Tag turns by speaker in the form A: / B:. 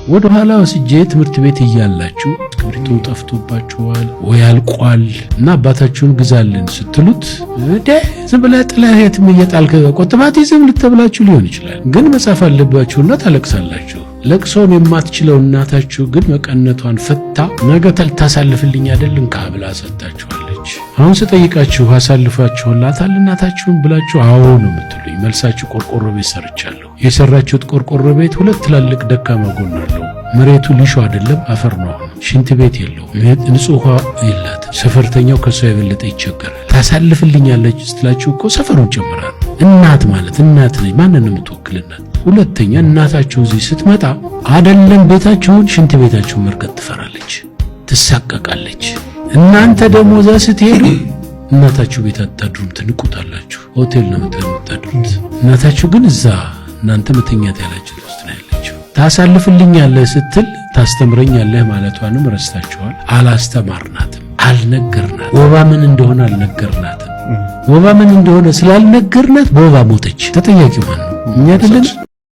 A: ወደ ኋላ ወስጄ ትምህርት ቤት እያላችሁ እስክሪብቶ ጠፍቶባችኋል ወይ አልቋል እና አባታችሁን ግዛልን ስትሉት እንደ ዝም ብለህ ጥለህ የትም እየጣልክ ቆጥባት ይዝም ልተብላችሁ ሊሆን ይችላል። ግን መጻፍ አለባችሁና ታለቅሳላችሁ። ለቅሶን የማትችለው እናታችሁ ግን መቀነቷን ፈታ ነገ ታሳልፍልኝ አይደል እንካ ብላ ሰጥታችኋለች። አሁን ስጠይቃችሁ አሳልፋችሁላታል እናታችሁን ብላችሁ አዎ ነው የምትሉኝ። መልሳችሁ ቆርቆሮ ቤት ሰርቻለሁ። የሰራችሁት ቆርቆሮ ቤት ሁለት ትላልቅ ደካማ ጎን አለው። መሬቱ ሊሾ አይደለም፣ አፈር ነው። አሁን ሽንት ቤት የለው፣ ንጹህ ውሃ የላትም። ሰፈርተኛው ከሷ የበለጠ ይቸገራል። ታሳልፍልኛለች ስትላችሁ እኮ ሰፈሩን ጨምራል። እናት ማለት እናት ነች። ማንን ነው የምትወክል እናት? ሁለተኛ እናታችሁ እዚህ ስትመጣ አይደለም ቤታችሁን ሽንት ቤታችሁን መርገጥ ትፈራለች፣ ትሳቀቃለች። እናንተ ደግሞ እዛ ስትሄዱ እናታችሁ ቤት አታድሩም፣ ትንቁታላችሁ። ሆቴል ነው የምታድሩት። እናታችሁ ግን እዛ እናንተ መተኛት ያላችሁት ውስጥ ነው ያለችው። ታሳልፍልኛለህ ስትል ታስተምረኛለህ ማለቷንም ረስታችኋል። አላስተማርናትም፣ አልነገርናትም። ወባ ምን እንደሆነ አልነገርናትም። ወባ ምን እንደሆነ ስላልነገርናት በወባ ሞተች። ተጠያቂው ማን ነው? እኛ አይደለን?